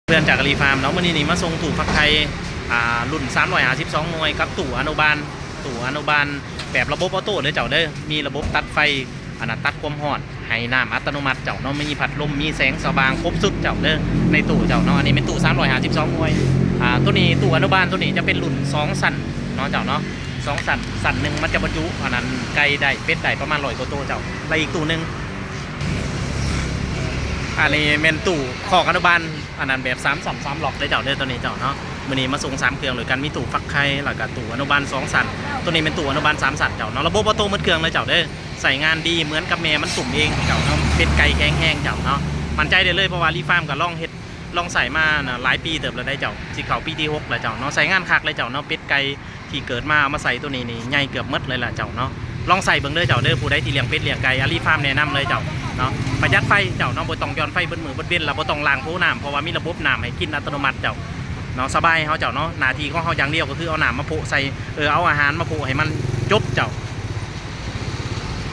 ເພື່ອນຈາກອາລີຟາມເນາະ ມື້ນີ້ນີ້ມາສົ່ງຕູ້ຟັກໄຂ່ ອ່າ ລຸ້ນສາມຮ້ອຍຫ້າສິບສອງໜ່ວຍ ກັບຕູ້ອະນຸບານ ຕູ້ອະນຸບານແບບລະບົບອອໂຕ້ເດີເຈົ້າເດີ ມີລະບົບຕັດໄຟ ອັນນັ້ນ ຕັດຄວາມຮ້ອນ ໃຫ້ນ້ຳອັດຕະໂນມັດເຈົ້າເນາະ ມີພັດລົມ ມີແສງສະຫວ່າງຄົບຊຸດເຈົ້າເດີ ໃນຕູ້ເຈົ້າເນາະ. ອັນນີ້ແມ່ນຕູ້ສາມຮ້ອຍຫ້າສິບສອງໜ່ວຍ ອ່າ ໂຕນີ້ຕູ້ອະນຸບານ ໂຕນີ້ຈະເປັນລຸ້ນສອງຊັ້ນເນາະເຈົ້າເນາະ ສອງຊັ້ນ ຊັ້ນໜຶ່ງມັນຈະບັນຈຸ ອັນນັ້ນ ໄກ່ໄດ້ ເປັດໄດ້ປະມານຮ້ອຍກວ່າໂຕເຈົ້າ ແລະອີກຕູ້ໜຶ່ງ ອັນນີ້ແມ່ນຕູ້ຄອກອະນຸບານ ອັນນັ້ນແບບສາມຊັ້ນສາມລັອກເດີເຈົ້າເດີ ໂຕນີ້ເຈົ້າເນາະ. ມື້ນີ້ມາສົ່ງສາມເຄື່ອງດ້ວຍກັນ ມີຕູ້ຟັກໄຂ່ ແລ້ວກະຕູ້ອະນຸບານສອງຊັ້ນ ໂຕນີ້ແມ່ນຕູ້ອະນຸບານສາມຊັ້ນເຈົ້າເນາະ ລະບົບອອໂຕ້ໝົດເຄື່ອງເລີຍເຈົ້າເດີ ໃຊ້ງານດີເໝືອນກັບແມ່ມັນຕຸ້ມເອງເຈົ້າເນາະ ເປັດໄກ່ແຂງແຮງເຈົ້າເນາະ ໝັ້ນໃຈໄດ້ເລີຍ ເພາະວ່າອາລີຟາມກະລອງເຮັດ ລອງໃຊ້ມານະ ຫຼາຍປີເຕີບແລ້ວເດ້ເຈົ້າ ຊິເຂົ້າປີທີຫົກແລ້ວເຈົ້າເນາະ ໃຊ້ງານຄັກເລີຍເຈົ້າເນາະ ເປັດໄກ່ ທີ່ເກີດມາເອົາມາໃສ່ໂຕນີ້ນີ້ ໃຫຍ່ເກືອບໝົດເລີຍລະເຈົ້າເນາະ. ລອງໃຊ້ເບິ່ງເດີເຈົ້າເດີ ຜູ້ໃດທີ່ລ້ຽງເປັດລ້ຽງໄກ່ ອາລີຟາມແນະນຳເລີຍເຈົ້າເນາະ. ປະຢັດໄຟເຈົ້າເນາະ ບໍ່ຕ້ອງຢ່ອນໄຟເບິດມື້ເບິດເວັນ ລະບໍ່ຕ້ອງລ້າງໂພນ້ຳ ເພາະວ່າມີລະບົບນ້ຳໃຫ້ກິນອັດຕະໂນມັດເຈົ້າເນາະ ສະບາຍເຮົາເຈົ້າເນາະ. ໜ້າທີ່ຂອງເຮົາຢ່າງດຽວກະຄືເອົານ້ຳມາໂພະໃສ່ ເອີ ເອົາອາຫານມາໂພະໃຫ້ມັນຈົບເຈົ້າ